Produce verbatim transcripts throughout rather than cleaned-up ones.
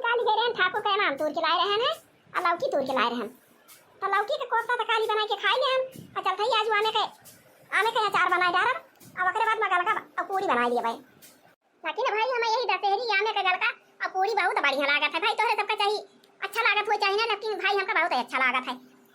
काली गए रहन ठाकुर के आम तूर के लाए रहन है, और लौकी तूर के लाए रहन। तो लौकी के कोफ्ता तो काली बनाई के खाई लेहन, और चलत ही आज आमे के, आमे के अचार बनाए डारब, और ओकरे बाद में गलका और पूरी बनाए लिए भाई। लेकिन भाई, हमें यही दशहरी आमे के गलका और पूरी बहुत बढ़िया लागत है भाई। तोहरे सबका चाही अच्छा लागत हो चाही ना, लेकिन भाई, हमका बहुत ही अच्छा लागत है।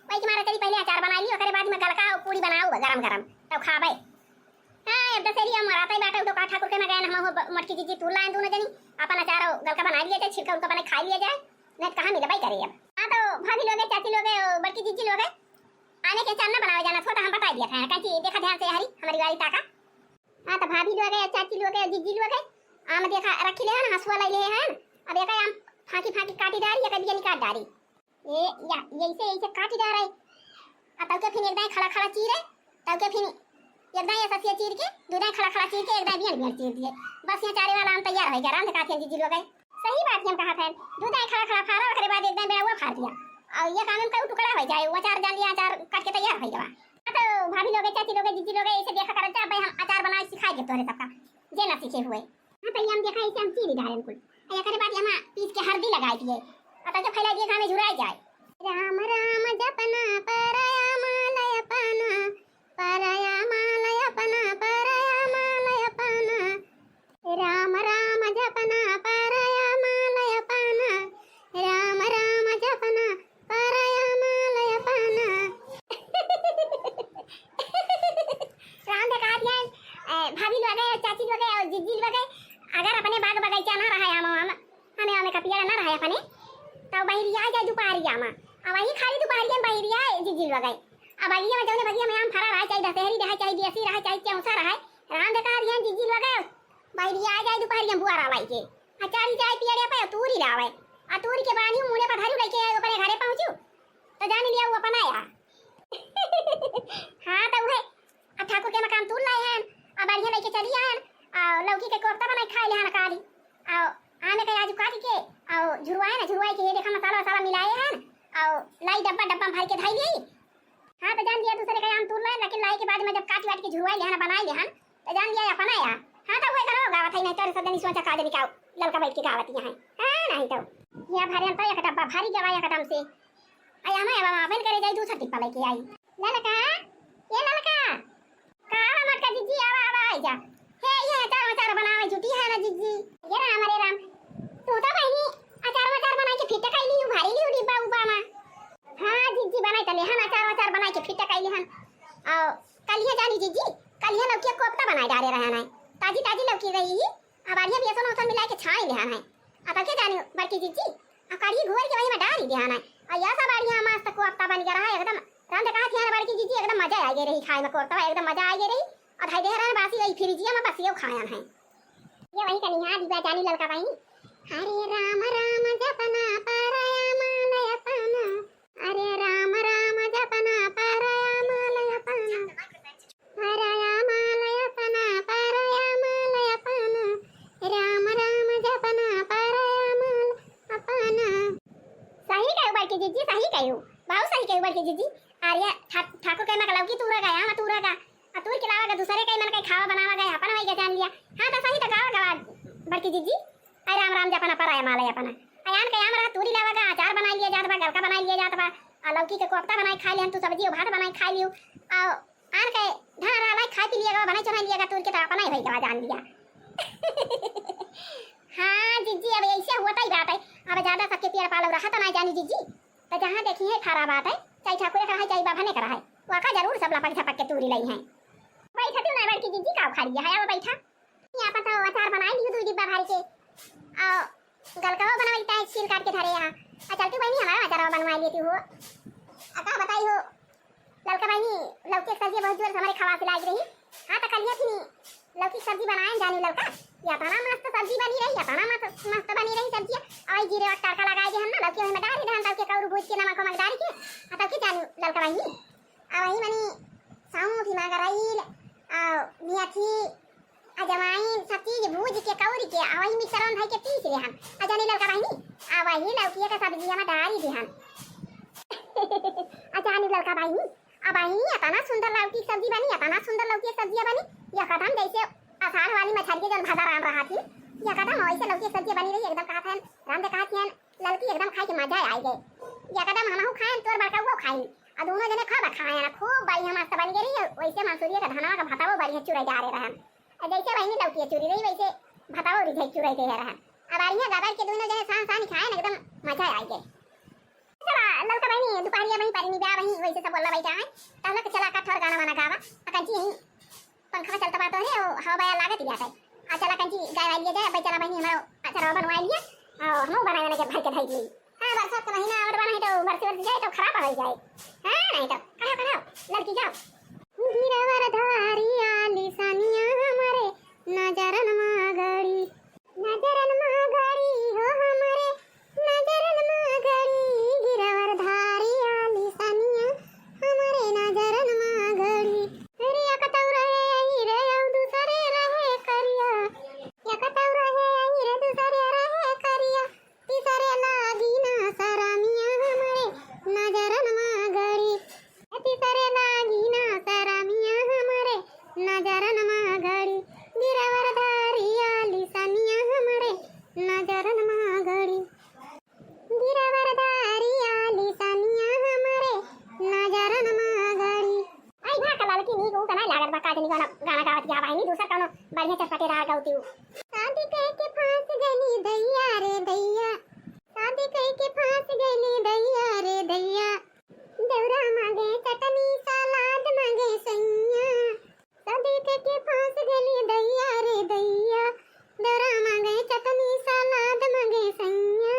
वही के मारे चली पहले अचार बनाई ली, ओकरे बाद में गलका और पूरी बनाऊ गरम गरम, तब खाबे। हाँ, अब दशहरी आम मराते बाटे, तो का ठाकुर के ना गए, हम हो ब-, मोटकी जीजी तूर लाए दोनों जनी, अपन अचार और गलका बनाई लिए जाए, छिलका उलका बना खाई लिए जाए, नहीं तो कहाँ मिलबे करे अब। हाँ, तो भाभी लोगे, चाची लोगे, बड़की जीजी लोगे, आमे के अचार ना बनावे जाना, थोड़ा हम बताई दिया था, काची देखा ध्यान से हरी हमारी गाड़ी ताका। हाँ, तो भाभी लोगे, चाची लोगे, जीजी लोगे, आम देखा रखी ले है ना, हंसुआ लाई ले है ना, अब एक आम फांकी फांकी काटी डारी, एक बिया निकाल डारी। ये या, यैसे, यैसे काटी डारे। आ तब के फिर एक दाई खड़ा खड़ा चीरे, तब के फिर एक दाई ऐसा सिया चीर के, दो दाई खड़ा खड़ा चीर के, एक दाई बियन बियन चीर दिए। बस ये चारे वाला आम तैयार हो गया, रांध काफियन जीजी लोगे। सही बात हम कहा था, दो दाई खड़ा खड़ा फाड़ा, ओकरे बाद एक दाई बेड़ा हुआ फाड़ दिया। और ये काम में कई टुकड़ा हो जाए, वो अचार डाल लिया, अचार काट के तैयार हो गया। हाँ, तो भाभी लोगे, चाची लोगे, जीजी लोगे, ऐसे देखा करत जा, भाई हम अचार बनाए सिखाए दे तोहरे सबका, जे ना सीखे हुए। हाँ, तो ये हम देखा, इसे हम चीनी डालें कुल। और एकरे बाद ये हम पीस के हल्दी लगाई दिए। और तो जो फैला दिए, घामे झुराई जाए। राम राम जपना परया मालय पाना, परया मालय पाना, परया मालय पाना। राम राम जपना परया मालय पाना, राम राम जपना परया मालय पाना। राम देखा दिया, ए, भाभी लोगे, चाची लोगे और जीजी लोगे, अगर अपने बाग बगीचा ना रहा है, हम, हम, हमें, हमें का पेड़ ना रहा है अपने, तो बहरिया जाए दोपहरिया में, और वही खाली दोपहरिया में बहरिया जीजी लोगे। अब बगिया में, जौने बगिया में आम फरा रहा, चाहे दशहरी रहा, चाहे देसी रहा, चाहे चौसा रहा, राम देखा दिया जीजी लोगे, बहरिया जाए दोपहरिया में बुआरा लाई के, आ चढ़ी जाए पेड़े पे, तूरी लावे, आ तूरी के बानी मुड़े पर धरू लेके अपने घरे पहुँचू, तो जान लिया वो अपना आया। हाँ, तो उहे, अब ठाकुर के मकान तूर लाए हैं, अब बढ़िया लेके चली आए हैं, और लौकी के कोफ्ता बनाई खाए ले हैं काली, और आमे के आज काट के, और झुरवाए ना, झुरवाए के ये देखा मसाला वसाला मिलाए हैं, और लाई डब्बा, डब्बा में भर के धई ली। हाँ, तो जान लिया दूसरे का आम तूर लाए, लेकिन लाई के बाद में जब काट वाट के झुरवाए ले हैं, बनाए ले हैं, तो जान लिया अपना आया। हाँ, तो वही करो, गावत है, नहीं तो सब जनी सोचा का जनी का ललका बैठ के गावत यहाँ है। हाँ, नहीं तो। ये भरे तो एक डब्बा भारी गवा एकदम से। आया मैं, अब अपन करे जाई, दूसरा टिप्पा लेके आई। ललका, ये ललका, का आवा मोटका जीजी, आवा, आवा, आई जा। हे, ये अचार वचार बनावे जुटी है ना जीजी। ये राम रे राम, तू तो बहिनी अचार वचार बनाई के फिट कैली हूँ, भारी लियो डिब्बा उब्बा में। हाँ जीजी, बनाई तले हम अचार वचार बनाई के फिट कैली हन। और कलिया जानी जीजी, कलिया लौकी कोफ्ता बनाए डारे रहे हैं, ताजी ताजी लौकी रही ही, अब बढ़िया बेसन उसन मिला के छाई ले हैं। अब के जानी बड़की जीजी, आ कढ़ी घोर के वही में डारी दिया ना। आ ऐसा बढ़िया मस्त कोफ्ता बन गया रहा एकदम। राम दे कहा थी बड़की जीजी, एकदम मजा आ गया रही खाए में कोफ्ता, एकदम मजा आ गया रही। और धई दे रहे बासी वही फ्रिजिया में बस ये खाया है। ये वही कनिहा दीवा जानी ललका बहिनी। हरे राम राम जपना परया मालय पाना। हरे राम राम जपना परया मालय पाना। परया मालय पाना, परया मालय पाना, राम राम जपना, परया मालय पाना। सही कहू बड़की जीजी, सही कहू, बहुत सही कहू बड़की जीजी। अरे ठा-, ठाकुर के मकलऊ की तूरा गया, हम तूरा का, आ तूर के लावा का दूसरे के मन के खावा बनावा गया, अपन वही के जान लिया। हाँ, तो सही तो गावा गवा बड़की जीजी। अरे राम राम जपना, परया मालय पाना। अयान के आम रहा, तूरी लावा का अचार बनाई लिया जात बा, गलका बनाई लिया जात बा, आ लौकी के कोफ्ता बनाई खाई लेहन तू, सब्जी भात बनाई खाई लियो। आ आन के धान रालाई खाई पी लिया गवा, बनाई चढ़ाई लिया गवा, तूर के तो अपना ही होई गवा जान लिया। हाँ जीजी, अब ऐसे होता ही बात है। अब ज्यादा सबके पेड़ पालो रहा तो ना जानी जीजी, तो जहाँ देखी है खरा बात है, चाहे ठाकुर करा है, चाहे बाभने करा है, वाका जरूर सब लपक झपक के तूरी लई हैं। बैठा तू ना बड़की जीजी, का उखाड़ी है, अब बैठा। यहाँ पर तो अचार बनाई लियो दू डिब्बा भर के, और गलकवा बनवाई ताई छील काट के धरे यहाँ। आ चल तू बहनी हमारा अचारवा बनवाई लेती हो। आ का बताई हो, ललका बहनी, लौकी के सब्जी बहुत जोर से हमारे खवासी लाग रही। हाँ, तो कलिया थी लौकी के सब्जी बनाए जानी ललका, इतना मस्त सब्जी बनी रही, इतना मस्त, मस्त बनी रही सब्जी। और जीरे का तड़का लगाए दे हम ना, लौकी में डाल दे हम, तब के कौरू भूज के नमक वमक डाल के, आ तब के जानी ललका बहनी। आ वही मनी सौंफ, हिमा गरैल, आ मेथी, अजवाइन, सब चीज भूज के, कौरी के, आ वही मिक्सर में धई के पीस ले हम। आ जानी ललका बहिनी, आ वही लौकिया के सब्जिया में डारी दे हम। आ जानी ललका बहिनी, आ बहिनी, इतना सुंदर लौकी के सब्जी बनी, इतना सुंदर लौकी के सब्जिया बनी, यह कदम जैसे आषाढ़ वाली मछली के जौन भदर आन रहा थी, यह कदम वैसे लौकी के सब्जी बनी रही, एकदम कहा था, राम दे कहा थी, ललकी एकदम खाए के मजा आइ गए। एकदम हमहू खाएन, तोर बड़कउओ खाई। आ दुनो जने खूब खाएन, खूब बढ़िया मस्त बनि गए रही। वैसे मंसूरिया के धनवा के भतवो बढ़िया चुरैदारे रहन। आ जैसे बहिनी लौकी चुरी रही, वैसे भतवो रिझै चुरै के रहन। आ बढ़िया गबर के दुनो जने सान सान खाएन, एकदम मजा आइ गए। चला, ललका बहिनी, दुपहरिया वहीं परिनी ब्याह वहीं, वैसे सब बोला बैठा है। तब लोग चला का ठोर गाना वाना गावा। आ कंची यहीं पंखा में चलता बात है, वो हवा बया लागत ही जाता है। आ चला कंची गाय वाली जाए, भाई चला बहिनी, हमारा अचार बनवा लिया। आ, हम बनाए वाले के भाई के धाई ली। हाँ, बरसात का महीना और बना है तो बरस बरस जाए तो खराब हो जाए। हाँ, नहीं तो, कढ़ाओ, कढ़ाओ, ललकी जाओ। गिरवर धारी आली सनिया हमरे नजरन मा गड़ी। नजरन मा गड़ी हो हमरे, नजरन मा गड़ी, गिरवर धारी आली सनिया हमरे नजरन मा गड़ी। अरे एक तौ रहे अही रे, अउ दूसरे रहे करिया। एक तौ रहे अही रे, दूसरे रहे करिया। तीसरे लागी ना सरमिया हमरे नजरन मा गड़ी। तीसरे लागी ना सरमिया हमरे नजरन मा गड़ी। गिरवर धारी आली सनिया हमरे नजरन मा गड़ी। गिरवर धारी आली सनिया हमरे नजरन मा गड़ी। आई भा कलाल की नीक ऊ गाना लागत बा, का जनी गाना, गाना गावत गया बहिनी, दूसर कौनो बढ़िया चटपटेदार गौती ऊ। शादी कइके फांस गइनी दैया रे दैया, शादी कइके फांस गइनी दैया रे दैया, देवरा मांगे चटनी सलाद मांगे सैया। शादी कइके फांस गइनी दैया रे दैया, देवरा मांगे चटनी सलाद मांगे सैया।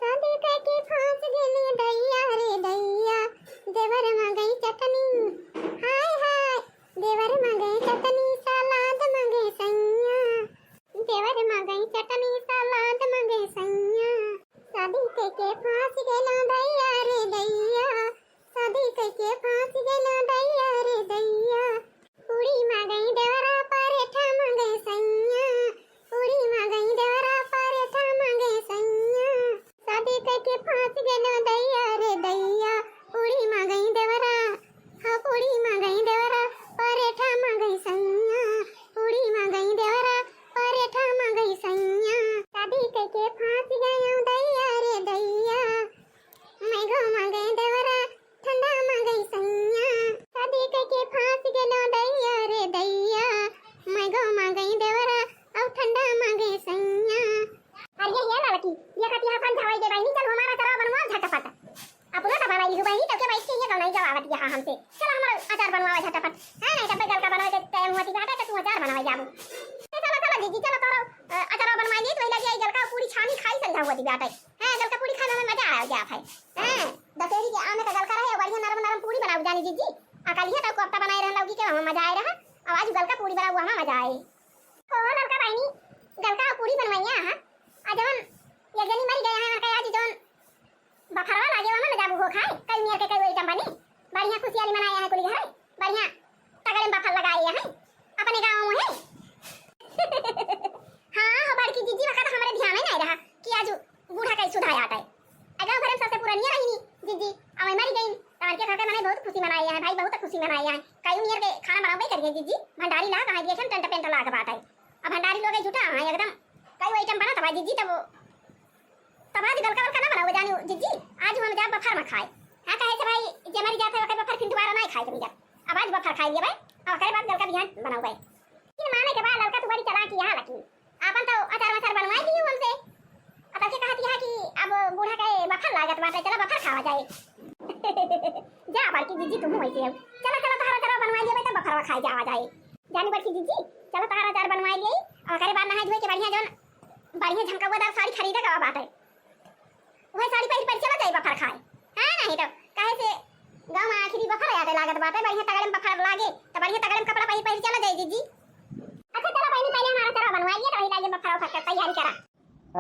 शादी कइके फांस गइनी दैया रे दैया, देवर मांगे चटनी। हाय हाय, देवर मांगे चटनी सलाद मांगे सैया। देवर मांगे चटनी सलाद मांगे सैया। शादी कइके फांस गइनी दैया रे दैया, शादी कइके फांस गइनी दैया रे दैया। पूड़ी मांगे देवरा परेठा मांगे सैया। पूड़ी मांगे देवरा परेठा मांगे सैया। शादी कइके फांस गइनी दैया रे दैया। पूड़ी मांगे देवरा, हाँ पूड़ी मांगे देवरा परेठा मांगे सैया। पूड़ी मांगे देवरा परेठा मांगे सैया। शादी कइके फांस गइनी दैया रे दैया। मैगो मांगे देवरा, ठंडा मांगे सैया। शादी कइके फांस गइनी दैया रे दैया। मैगो मांगे देवरा, अउ ठंडा मांगे सैया। अरे ये लड़की, ये कतिया अपन झवाई दे बहिनी, चल हमारा अचार बनवा झटपट। अपना तो बनाई लिहू बहिनी, तो के बैठ के ये गाना ही गवावत यहाँ हमसे। चल हमारा अचार बनवा झटपट। हाँ, नहीं तब गलका बनवा के टाइम हुआ थी, तो तू अचार बनवा जाबू। ए, चलो, चलो जीजी, चलो तोरो, अ, अचार बनवा ली, तो लगी आई गलका पूरी छानी खाई संझा हुआ थी बेटा। हाँ, गलका पूरी खाना में मजा आ गया भाई। हाँ, दशहरी के आमे का गलका रहे, बढ़िया नरम नरम पूरी बनाऊ जानी जीजी। आ कल ये तो कोफ्ता बनाए रहन लौकी के, वहाँ मजा आए रहा। अब आज गलका पूरी बनाऊ, वहाँ मजा आए। ओ ललका बहिनी, गलका पूरी बनवाइया, हाँ। आ जवन एक जनी मरी गया है, उनका आज जवन बफरवा लागे, वहाँ न जाबू हो खाए। कई नियर के कई item बनी, बढ़िया खुशियाली मनाए हैं कुली घरे, बढ़िया तगड़े में बफर लगाए हैं अपने गाँव में। हाँ हो बड़की जीजी, वका तो हमरे ध्यान ही नहीं रहा कि आज बूढ़ा कई सुधा आटा है। आ गाँव भरे में सबसे पुरनिया रही जीजी, अवै मरी गई। तवन के घर के मने बहुत खुशी मनाए हैं भाई, बहुत खुशी मनाए हैं। कई नियर के खाना बनावे करिए जीजी, भंडारी ला कहाँ गए tent पेंट लाग बात है। अब भंडारी लोग जुटा हैं एकदम, कई item बना तब जीजी, तब तब आज गलका वलका ना बनाओ जानी जीजी, आज हम जाब बफर में खाए। हाँ, कहे से भाई, जे मरी जात है, ओकर बफर फिर दोबारा नहीं खाए के मिलत। अब आज बफर खाए लिए भाई, अब ओकरे बाद गलका बिहान बनाओ भाई। लेकिन माने के बाद ललका तू बड़ी चालाक यहाँ लकी। आपन तो अचार वचार बनवाई ली हमसे। अब के कहत यहाँ कि अब बूढ़ा के बफर लागत बाटे, चला बफर खावा जाए। जा बड़की जीजी, तू वैसे हो। चला, चला, तोहरा अचार बनवाई लिए भाई, तब बफरवा खाए जावा जाए। जानी बड़की जीजी, चला तोहरा अचार बनवाई लिए, ओकरे बाद नहाए धोए के बढ़िया जौन बढ़िया झमकौदार साड़ी खरीदे के बात है। वह साड़ी पहिर पहिर चला जाए बफर खाए। हाँ, नहीं तो काहे से गाँव में आखिरी बफर आटे लागत बाटे, बढ़िया तगड़े में बफर लागे, तो बढ़िया तगड़े में कपड़ा पहिर पहिर चला जाए जीजी। अच्छा चलो बहनी, पहले हमारा चरवा बनवा लिए, तो वही लागे बफर उफर के तैयारी करा।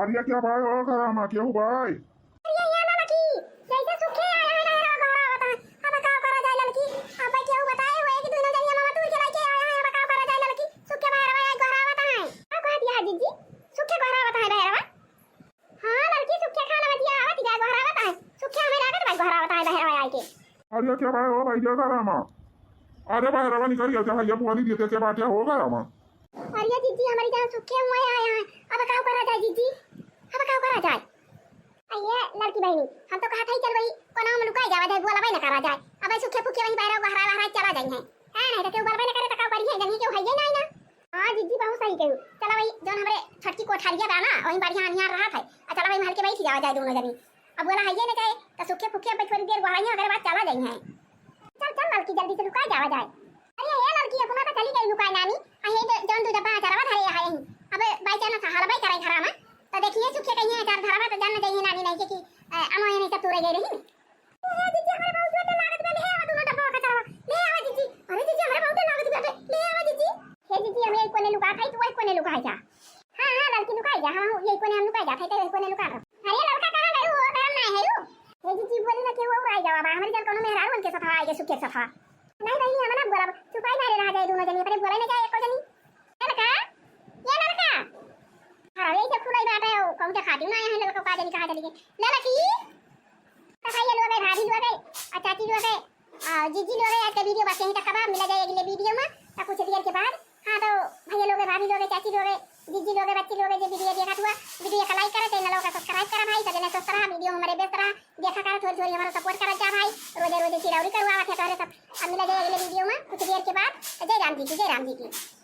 अरे क्या भाई हो घरा में, केहू भाई? अरे ये ललकी, जैसे सुखे आया है ना, घरा आवत है। अब का करा जाए ललकी? अब केहू बताए हुए कि दोनों जनिया मामा तू के लेके आया है, अब का करा जाए ललकी? सुखे बहरवा आए, घरा आवत है। का कहत यहाँ जीजी? सुखे घरा आवत है बहरवा? हाँ ललकी, सुखे खाना बतिया आवत ही, गोहरावत है। सुखे हमें लागत भाई गोहरावत है बहरवा आए के। अरे क्या भाई हो भाई, क्या करा माँ? अरे बहरवा निकल गया, जहाँ ये पुआली देते के बाटे हो गया माँ। अरे जीजी, हमारी जान सुखे हुए आया है, अब का करा जाए जीजी, अब का करा जाए? लड़की बहिनी, हम तो कहत हई चल वही कोना में लुकाई जावा जाए, बोलबे न करा जाए। अबे सुखे फुखे वहीं बहरा बहरा बहरा चला जाई हैं। हाँ, नहीं तो केहू बोलबे न करे तो का करी है, जनी केहू हइये ना, ना। हाँ जीजी, बहुत सही कहू। चला वही जौन हमरे छोटकी कोठारिया बा ना, वहीं बढ़िया अनियार रहत है। आ चला वही महल के बैठ जावा जाए दोनों जनी। अब बोला हइये न जाए, तो सुखे फुखे अब थोड़ी देर बहराई हैं, अगर बात चला जाई हैं। चल चल लड़की, जल्दी से लुकाई जावा जाए। अरे ये लड़की, अपना तो चली गई लुकाई नानी। आ ये जो, जौन दू डब्बा अचारवा धरे है यहीं। अब बाई चांस हलवाई करे घरा में, तो देखिए सुखे कहीं अचार धरवा तो जान न जाइए नानी नहीं के कि, अ, अमो ये नहीं सब तोरे गए रही। हे जीजी, हमरे बहुत जोर लागत बा, ले आवा दोनों डब्बा का अचारवा, ले आवा जीजी। अरे जीजी, हमरे बहुत लागत बा, ले आवा जीजी। हे जीजी, हम एक कोने लुका खाई, तू एक कोने लुका जा। हाँ हाँ लड़की, लुकाई जा, हम ये कोने हम लुकाई जा, खाई तो ये कोने लुका रहो। अरे लड़का कहाँ गए हो, घर में है हो। हे जीजी, बोली ना कि वो आई जावा बा, हमारी जन कोनो मेहरारू उनके साथ आएगा सुखे साथ। नहीं बहिनी, हम ना बोलब, चुपाई मारे रह जाए दोनों जनी, अपने बोले ना जाए एको जनी। ललका, ये ललका। हाँ, यही सब खुलाई बात है, कहूँ तो खाती ना है ललका, का जनी कहाँ चली गई। ललकी, तो भैया लोग है, भाभी लोग है, और चाची लोग है, और जीजी लोग है, आज का वीडियो बस यहीं तक बा, मिला जाए अगले वीडियो में, तो कुछ देर के बाद। हाँ, तो भैया लोग है, भाभी लोग है, चाची लोग है, जीजी लोग है, बच्ची लोग है, जो वीडियो देखत हुआ, वीडियो का लाइक करा, चैनल का सब्सक्राइब करा भाई, सजने स्वस्थ रहा, वीडियो में हमारे व्यस्त रहा, देखा करा, थोड़ी थोड़ी हमारा सपोर्ट करा जा भाई, रोजे रोजे चिरौरी करवावत है तोहरे सब। अब मिला जाए अगले वीडियो में कुछ देर के बाद। जय राम जी की, जय राम जी की।